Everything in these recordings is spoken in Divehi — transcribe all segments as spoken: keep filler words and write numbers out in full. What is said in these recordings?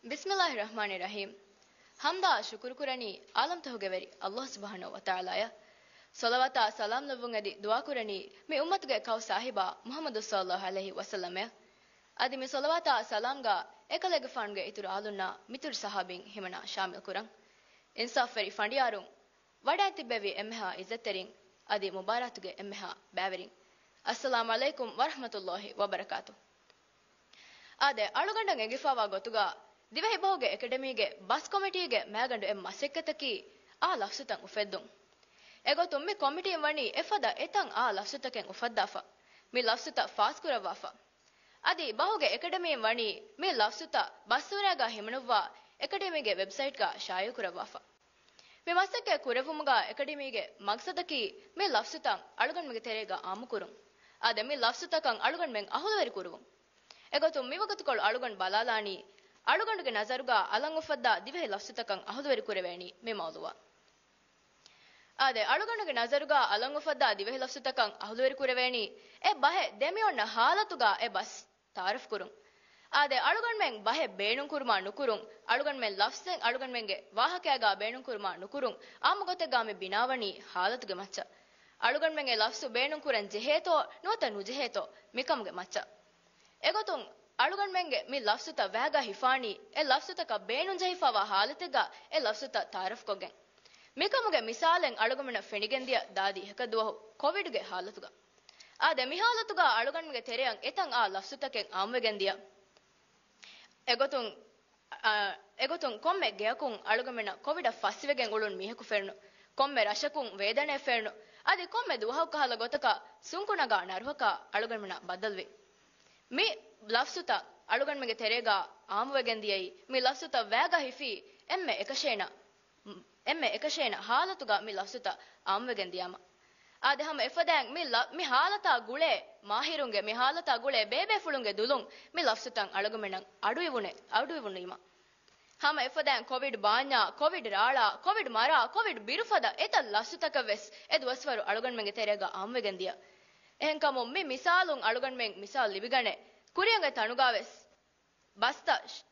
ބިސްމިއްލާހި ރަޙްމާނި ރަޙީމް. ޙަމްދާ ޝުކުރު ކުރަނީ ޢާލަމްތަހުގެ ވެރި ﷲ ސުބްޙާނަހޫ ވަތަޢާލާއަށް. ޞަލަވާތާ ސަލާމް ލެއްވުން އެދި ދުޢާ ކުރަނީ މި އުއްމަތުގެ ކައު ސާހިބާ މުޙައްމަދު ޞައްލައްލާހު ޢަލައިހި ވަސައްލަމަށް. އަދި މި ޞަލަވާތާ ސަލާމްގާ އެކަލޭގެފާނުގެ އިތުރު އާލުންނާ މިތުރު ޞަޙާބީން ހިމަނާ ޝާމިލް ކުރަން. އިންސާފްވެރި ފަނޑިޔާރުން، ވަޑައިން ތިއްބެވި އެންމެހާ ޢިއްޒަތްތެރިން، އަދި މުބާރާތުގެ އެންމެހާ ބައިވެރިން، އައްސަލާމް ޢަލައިކުމް ވަރަޙްމަތުﷲ ވަބަރަކާތު. އާދެ، އަޅުގަނޑަށް އެނގިފާވާ ގޮތުގަ، ދިވެހިބަހުގެ އެކަޑަމީގެ ބަސް ކޮމިޓީގެ މައިގަނޑު އެއް މަސައްކަތަކީ އާ ލަފްޒުތައް އުފެއްދުން. އެގޮތުން މި ކޮމިޓީން ވަނީ އެފަދަ އެތައް އާ ލަފްޒުތަކެއް އުފައްދާފަ. މި ލަފްޒުތައް ފާސްކުރައްވާފަ. އަދި ބަހުގެ އެކަޑަމީން ވަނީ މި ލަފްޒުތައް ބަސްވުރައިގާ ހިމަނުއްވާ އެކަޑަމީގެ ވެބްސައިޓްގާ ޝާއިޢުކުރައްވާފަ. މި މަސައްކަތް ކުރެއްވުމުގާ އެކަޑަމީގެ މަގްސަދަކީ މި ލަފްޒުތައް އަޅުގަނޑުމެންގެ ތެރޭގާ އާއްމުކުރުން. އާދެ، މި ލަފްޒުތަކަށް އަޅުގަނޑުމެން އަހުލުވެރި ކުރުވުން. އެގޮތުން މިވަގުތުކޮޅު އަޅުގަނޑު ބަލާލާނީ، އަޅުގަނޑުގެ ނަޒަރުގާ އަލަށް އުފައްދާ ދިވެހި ލަފްޒުތަކަށް އަހުލުވެރި ކުރެވޭނީ މި މައުޟޫޢަށް. އާދެ، އަޅުގަނޑުގެ ނަޒަރުގާ އަލަށް އުފައްދާ ދިވެހި ލަފްޒުތަކަށް އަހުލުވެރި ކުރެވޭނީ، އެ ބަހެއް ދެމިއޮންނަ ހާލަތުގާ އެ ބަސް ތަޢާރަފް ކުރުން. އާދެ، އަޅުގަނޑުމެން ބަހެއް ބޭނުންކުރުމާ ނުކުރުން، އަޅުގަނޑުމެން ލަފްޒެއް އަޅުގަނޑުމެންގެ ވާހަކައިގާ ބޭނުންކުރުމާ ނުކުރުން، އާއްމު ގޮތެއްގާ މި ބިނާވަނީ ހާލަތުގެ މައްޗަށް. އަޅުގަނޑުމެން އެ ލަފްޒު ބޭނުންކުރަން ޖެހޭތޯ ނުވަތަ ނުޖެހޭތޯ މިކަމުގެ މައްޗަށް. އެގޮތުން އަޅުގަނޑުމެންގެ މި ލަފްޒުތައް ވައިގާ ހިފާނީ، އެ ލަފްޒުތަކަށް ބޭނުންޖެހިފައިވާ ހާލަތެއްގާ އެ ލަފްޒުތައް ތަޢާރަފްކޮށްގެން. މިކަމުގެ މިސާލެއް އަޅުގަނޑުމެންނަށް ފެނިގެންދިޔަ ދާދި އިހަކަ ދުވަހު ކޮވިޑްގެ ހާލަތުގަ. އާދެ، މި ހާލަތުގަ އަޅުގަނޑުމެންގެ ތެރެއަށް އެތައް އާ ލަފްޒުތަކެއް އާއްމުވެގެން ދިޔަ. އެގޮތުން، އާ، އެގޮތުން ކޮންމެ ގެއަކުން އަޅުގަނޑުމެންނަށް ކޮވިޑަށް ފަސްވެގެން އުޅުނު މީހަކު ފެނުނު، ކޮންމެ ރަށަކުން ވޭދަނައެއް ފެނުނު، އަދި ކޮންމެ ދުވަހަކު ކަހަލަ ގޮތަކަށް ސުންކު ނަގާ ނަރުހަކާ އަޅުގަނޑުމެންނަށް ބައްދަލުވި. މި ލަފްޒުތައް އަޅުގަނޑުމެންގެ ތެރޭގަ އާއްމުވެގެން ދިޔައީ، މި ލަފްޒުތައް ވައިގަ ހިފީ އެންމެ އެކަށޭނަ އެންމެ އެކަށޭނަ ހާލަތުގަ މި ލަފްޒުތައް އާއްމުވެގެން ދިޔާމަ. އާދެ، ހަމަ އެފަދައިން މި ލަ-، މި ހާލަތާ ގުޅޭ މާހިރުންގެ، މި ހާލަތާ ގުޅޭ ބޭބޭފުޅުންގެ ދުލުން މި ލަފްޒުތައް އަޅުގަނޑުމެންނަށް އަޑުއިވުނެ-، އަޑުއިވުނީމަ. ހަމަ އެފަދައިން ކޮވިޑް ބާންޏާ، ކޮވިޑް ރާޅާ، ކޮވިޑް މަރާ، ކޮވިޑް ބިރުފަދަ އެތައް ލަފްޒުތަކެއް ވެސް އެ ދުވަސްވަރު އަޅުގަނޑުމެންގެ ތެރޭގަ އާއްމުވެގެން ދިޔަ. އެހެންކަމުން މި މިސާލުން އަޅުގަނޑުމެން މިސާލު ލިބިގަނެ، ކުރިއަށް އޮތް ތަނުގަ ވެސް ބަސްތައް ޝް-،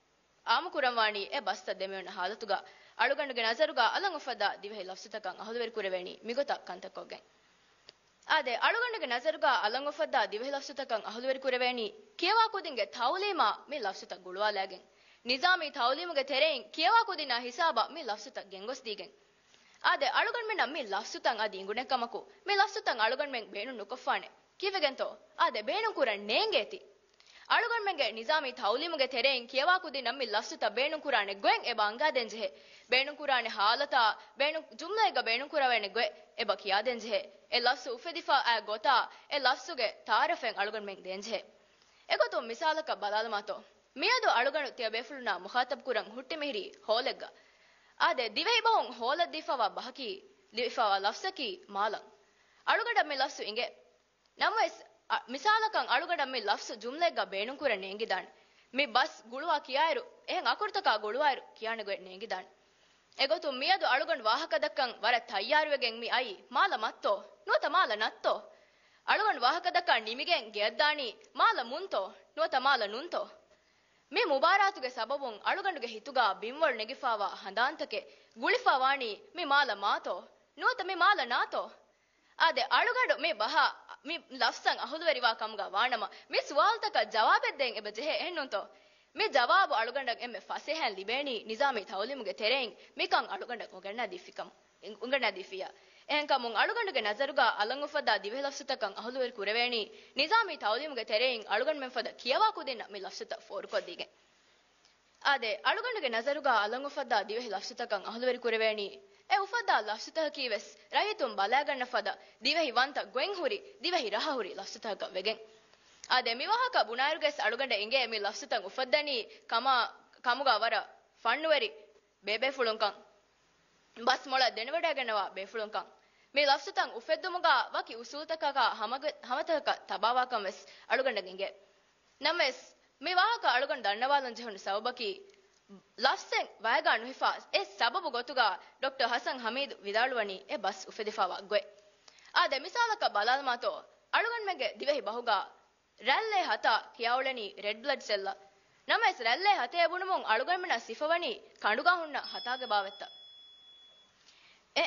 އާއްމުކުރަންވާނީ އެ ބަސްތައް ދެމިއޮންނަ ހާލަތުގަ އަޅުގަނޑުގެ ނަޒަރުގަ އަލަށް އުފައްދާ ދިވެހި ލަފްޒުތަކަށް އަހުލުވެރި ކުރެވޭނީ މިގޮތަށް ކަންތައްކޮށްގެން. އާދެ، އަޅުގަނޑުގެ ނަޒަރުގަ އަލަށް އުފައްދާ ދިވެހި ލަފްޒުތަކަށް އަހުލުވެރި ކުރެވޭނީ ކިޔަވާ ކުދިންގެ ތައުލީމާ މި ލަފްޒުތައް ގުޅުވާލައިގެން، ނިޒާމީ ތައުލީމުގެ ތެރެއިން ކިޔަވާ ކުދިންނާ ހިސާބަށް މި ލަފްޒުތައް ގެންގޮސްދީގެން. އާދެ، އަޅުގަނޑުމެންނަށް މި ލަފްޒުތައް އަދި އިނގުނެއްކަމަކު، މި ލަފްޒުތައް އަޅުގަނޑުމެން ބޭނުން ނުކޮށްފާނެ. ކީއްވެގެންތޯ؟ އާދެ، ބޭނުންކުރަން ނޭނގޭތީ. އަޅުގަނޑުމެންގެ ނިޒާމީ ތައުލީމުގެ ތެރެއިން ކިޔަވާ ކުދިންނަށް މި ލަފްޒުތައް ބޭނުންކުރާނެ ގޮތް އެބަ އަންގާދޭންޖެހޭ. ބޭނުންކުރާނެ ހާލަތާ، ބޭނުން، ޖުމްލައެއްގަ ބޭނުންކުރެވޭނެ ގޮތް އެބަ ކިޔާދޭންޖެހޭ. އެ ލަފްޒު އުފެދިފަ އައި ގޮތާ، އެ ލަފްޒުގެ ތަޢާރަފެއް އަޅުގަނޑުމެން ދޭންޖެހޭ. އެގޮތުން މިސާލަކަށް ބަލާލަމާތޯ، މިއަދު އަޅުގަނޑު ތިޔަބޭފުޅުންނާ މުޚާޠަބް ކުރަން ހުއްޓި މިހިރީ ހޯލެއްގަ. އާދެ، ދިވެހިބަހުން ހޯލަށް ދީފައިވާ ބަހަކީ، ދީފައިވާ ލަފްޒަކީ މާލަ. އަޅުގަނޑަށް މި ލަފްޒު އިނގޭ. ނަމަވެސް، އަ، މިސާލަކަށް އަޅުގަނޑަށް މި ލަފްޒު ޖުމްލައެއްގަ ބޭނުންކުރަން ނޭނގިދާނެ. މި ބަސް ގުޅުވާ ކިޔާއިރު، އެހެން އަކުރުތަކާ ގުޅުވާއިރު ކިޔާނެ ގޮތް ނޭނގިދާނެ. އެގޮތުން މިއަދު އަޅުގަނޑު ވާހަކަދައްކަން ވަރަށް ތައްޔާރުވެގެން މި އައީ މާލަ މައްތޯ؟ ނުވަތަ މާލަ ނައްތޯ؟ އަޅުގަނޑު ވާހަކަދައްކާ ނިމިގެން ގެއަށްދާނީ މާލަ މުންތޯ؟ ނުވަތަ މާލަ ނުންތޯ؟ މި މުބާރާތުގެ ސަބަބުން އަޅުގަނޑުގެ ހިތުގާ ބިންވަޅު ނެގިފާވާ ހަނދާންތަކެއް ގުޅިފާވާނީ މި މާލަ މާތޯ؟ ނުވަތަ މި މާލަ ނާތޯ؟ އާދެ، އަޅުގަނޑު މި ބަހާ، މި ލަފްޒަށް އަހުލުވެރިވާ ކަމުގަ ވާނަމަ، މި ސުވާލުތަކަށް ޖަވާބެއް ދޭން އެބަ ޖެހޭ، އެހެންނޫންތޯ؟ މި ޖަވާބު އަޅުގަނޑަށް އެންމެ ފަސޭހައިން ލިބޭނީ ނިޒާމީ ތައުލީމުގެ ތެރެއިން މިކަން އަޅުގަނޑަށް އުނގަންނާދީފިކަމު-، އުނގަންނާދީފިއްޔާ. އެހެންކަމުން އަޅުގަނޑުގެ ނަޒަރުގަ އަލަށް އުފައްދާ ދިވެހި ލަފްޒުތަކަށް އަހުލުވެރި ކުރެވޭނީ ނިޒާމީ ތައުލީމުގެ ތެރެއިން އަޅުގަނޑުމެން ފަދަ ކިޔަވާ ކުދިންނަށް މި ލަފްޒުތައް ފޯރުކޮށްދީގެން. އާދެ، އަޅުގަނޑުގެ ނަޒަރުގަ އަލަށް އުފައްދާ ދިވެހި ލަފްޒުތަކަށް އަހުލުވެރި ކުރެވޭނީ، އެ އުފައްދާ ލަފްޒުތަކަކީ ވެސް ރައްޔިތުން ބަލައިގަންނަ ފަދަ ދިވެހި ވަންތަ ގޮތް ހުރި، ދިވެހި ރަހަ ހުރި ލަފްޒުތަކަކަށް ވެގެން. އާދެ، މި ވާހަކަ ބުނާއިރުގެސް އަޅުގަނޑަށް އެނގޭ މި ލަފްޒުތައް އުފައްދަނީ ކަމާ، ކަމުގަ ވަރަށް ފަންނުވެރި ބޭބޭފުޅުންކަން، ބަސް މޮޅަށް ދެނެވަޑައިގަންނަވާ ބޭފުޅުންކަން. މި ލަފްޒުތައް އުފެއްދުމުގަ ވަކި އުސޫލުތަކަކާ ހަމަގަ-، ހަމަތަކަކަށް ތަބާވާކަން ވެސް އަޅުގަނޑަށް އެނގޭ. ނަމަވެސް، މި ވާހަކަ އަޅުގަނޑު ދަންނަވާލަން ޖެހުނު ސަބަބަކީ، ލަފްޒެއް ވައިގާ ނުހިފާ އެ ސަބަބު ގޮތުގަ ޑޮކްޓަރ ހަސަން ހަމީދު ވިދާޅުވަނީ އެ ބަސް އުފެދިފާވާ ގޮތް. އާދެ، މިސާލަކަށް ބަލާލަމާތޯ، އަޅުގަނޑުމެންގެ ދިވެހި ބަހުގަ ރަށްލެއް ހަތާ ކިޔާއުޅެނީ ރެޑް ބްލަޑް ސެލްއަށް. ނަމަވެސް ރައްލޭ ހަތޭ ބުނުމުން އަޅުގަނޑުމެންނަށް ސިފަވަނީ ކަނޑުގާ ހުންނަ ހަތާގެ ބާވަތްތައް. އެ،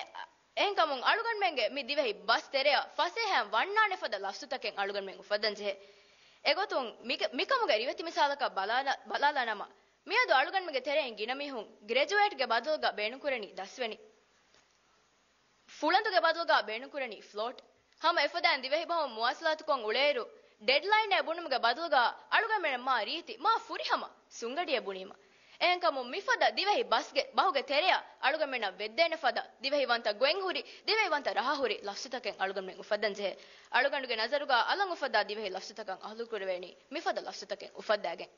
އެހެންކަމުން އަޅުގަނޑުމެންގެ މި ދިވެހި ބަސް ތެރެއަށް ފަސޭހައިން ވަންނާނެ ފަދަ ލަފްޒުތަކެއް އަޅުގަނޑުމެން އުފައްދަން ޖެހޭ. އެގޮތުން މި، މިކަމުގެ ރިވެތި މިސާލަކަށް ބަލާލަ، ބަލާލާނަމަ، މިއަދު އަޅުގަނޑުމެންގެ ތެރެއިން ގިނަ މީހުން ގްރެޖުއޭޓްގެ ބަދަލުގަ ބޭނުންކުރަނީ ދަސްވެނި. ފުޅަނދުގެ ބަދަލުގަ ބޭނުންކުރަނީ ފްލޯޓް. ހަމަ އެފަދައިން ދިވެހިބަހުން މުވާސަލާތުކޮށް އުޅޭއިރު، ޑެޑްލައިނެއް ބުނުމުގެ ބަދަލުގަ އަޅުގަނޑުމެން މާ ރީތި، މާ ފުރިހަމަ ސުންގަޑިއެއް ބުނީމަ. އެހެންކަމުން މިފަދަ ދިވެހި ބަސްގެ ބަހުގެ ތެރެއަށް އަޅުގަނޑުމެންނަށް ވެއްދޭނެ ފަދަ ދިވެހިވަންތަ ގޮތްހުރި، ދިވެހިވަންތަ ރަހަހުރި ލަފްޒުތަކެއް އަޅުގަނޑުމެން އުފައްދަން ޖެހޭ. އަޅުގަނޑުގެ ނަޒަރުގަ އަލަށް އުފައްދާ ދިވެހި ލަފްޒުތަކަށް އަހުލު ކުރެވޭނީ މިފަދަ ލަފްޒުތަކެއް އުފައްދާގެން.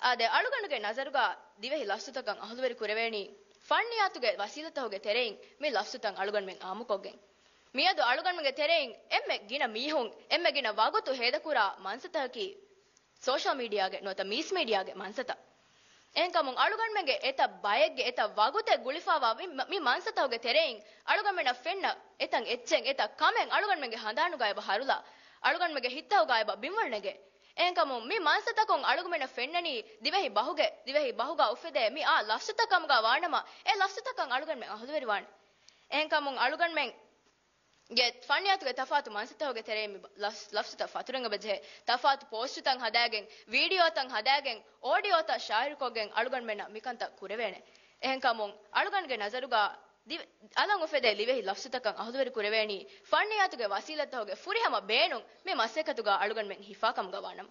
އާދެ، އަޅުގަނޑުގެ ނަޒަރުގަ ދިވެހި ލަފްޒުތަކަށް އަހުލުވެރި ކުރެވޭނީ ފަންނިޔާތުގެ ވަސީލަތަކުގެ ތެރެއިން މި ލަފްޒުތައް އަޅުގަނޑުމެން އާއްމުކޮށްގެން. މިއަދު އަޅުގަނޑުމެންގެ ތެރެއިން އެންމެ ގިނަ މީހުން، އެންމެ ގިނަ ވަގުތު ހޭދަކުރާ މަންސަތަކަކީ ސޯޝަލް މީޑިއާގެ ނުވަތަ މީސް މީޑިއާގެ މަންސަތައް. އެހެންކަމުން އަޅުގަނޑުމެންގެ އެތައް ބައެއްގެ އެތައް ވަގުތެއް ގުޅިފަވާ މި، މި މަންސަތަކުގެ ތެރެއިން އަޅުގަނޑުމެންނަށް ފެންނަ އެތައް އެއްޗެއް، އެތައް ކަމެއް އަޅުގަނޑުމެންގެ ހަނދާނުގައިބަ ހަރުލާ، އަޅުގަނޑުމެންގެ ހިތްތަކުގައިބަ ބިންވަޅު ނެގޭ. އެހެންކަމުން މި މަންސަތަކުން އަޅުގަނޑުމެންނަށް ފެންނަނީ ދިވެހި ބަހުގެ، ދިވެހި ބަހުގަ އުފެދޭ މި އާ ލަފްޒުތައް ކަމުގަ ވާނަމަ، އެ ލަފްޒުތަކަށް އަޅުގަނޑުމެން އަހުލުވެރިވާނެ. އެހެންކަމުން އަޅުގަނޑުމެންގެ ފަންނިޔާތުގެ ތަފާތު މަންސަތަކުގެ ތެރެއިން މި ލަފް، ލަފްޒުތައް ފަތުރަނގަބަޖެހޭ، ތަފާތު ޕޯސްޓުތައް ހަދާގެން، ވީޑިއޯތައް ހަދާގެން، އޯޑިއޯތައް ޝާއިޢުކޮށްގެން އަޅުގަނޑުމެންނަށް މިކަންތައް ކުރެވޭނެ. އެހެންކަމުން އަޅުގަނޑުގެ ނަޒަރުގަ ދިވެ، އަލަށް އުފެދޭ ލިވެހި ލަފްޒުތަކަށް އަހުލުވެރި ކުރެވޭނީ ފަންނިޔާތުގެ ވަސީލަތްތަކުގެ ފުރިހަމަ ބޭނުން މި މަސައްކަތުގަ އަޅުގަނޑުމެން ހިފާކަމުގަ ވާނަމަ.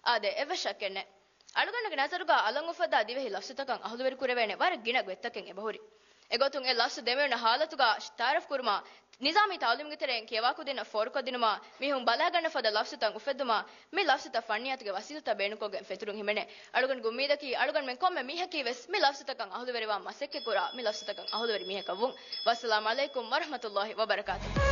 އާދެ، އެއްވެސް ޝައްކެއް ނެތް. އަޅުގަނޑުގެ ނަޒަރުގަ އަލަށް އުފައްދާ ދިވެހި ލަފްޒުތަކަށް އަހުލުވެރި ކުރެވޭނެ ވަރަށް ގިނަ ގޮތްތަކެއް އެބަހުރި. އެގޮތުން އެ ލަފްޒު ދެމިވަނަ ހާލަތުގަ ތައާރަފް ކުރުމާ، ނިޒާމީ ތައުލީމުގެ ތެރެއިން ކިޔަވާކުދިންނަށް ފޯރުކޮށްދިނުމާ، މީހުން ބަލާގަންނަ ފަދަ ލަފްޒުތައް އުފެއްދުމާ، މި ލަފްޒުތައް ފަންނިޔާތުގެ ވަސީލަތައް ބޭނުންކޮށްގެން ފެތުރުން ހިމެނޭ. އަޅުގަނޑުގެ އުއްމީދަކީ، އަޅުގަނޑުމެން ކޮންމެ މީހަކީ ވެސް މި ލަފްޒުތަކަށް އަހުލުވެރިވާން މަސައްކަތްކުރާ، މި ލަފްޒުތަކަށް އަހުލުވެރި މީހަކަށް ވުން. ވައްސަލާމް ޢަލައިކުމް ވަރަޙްމަތުﷲި ވަބަރަކާތުހު.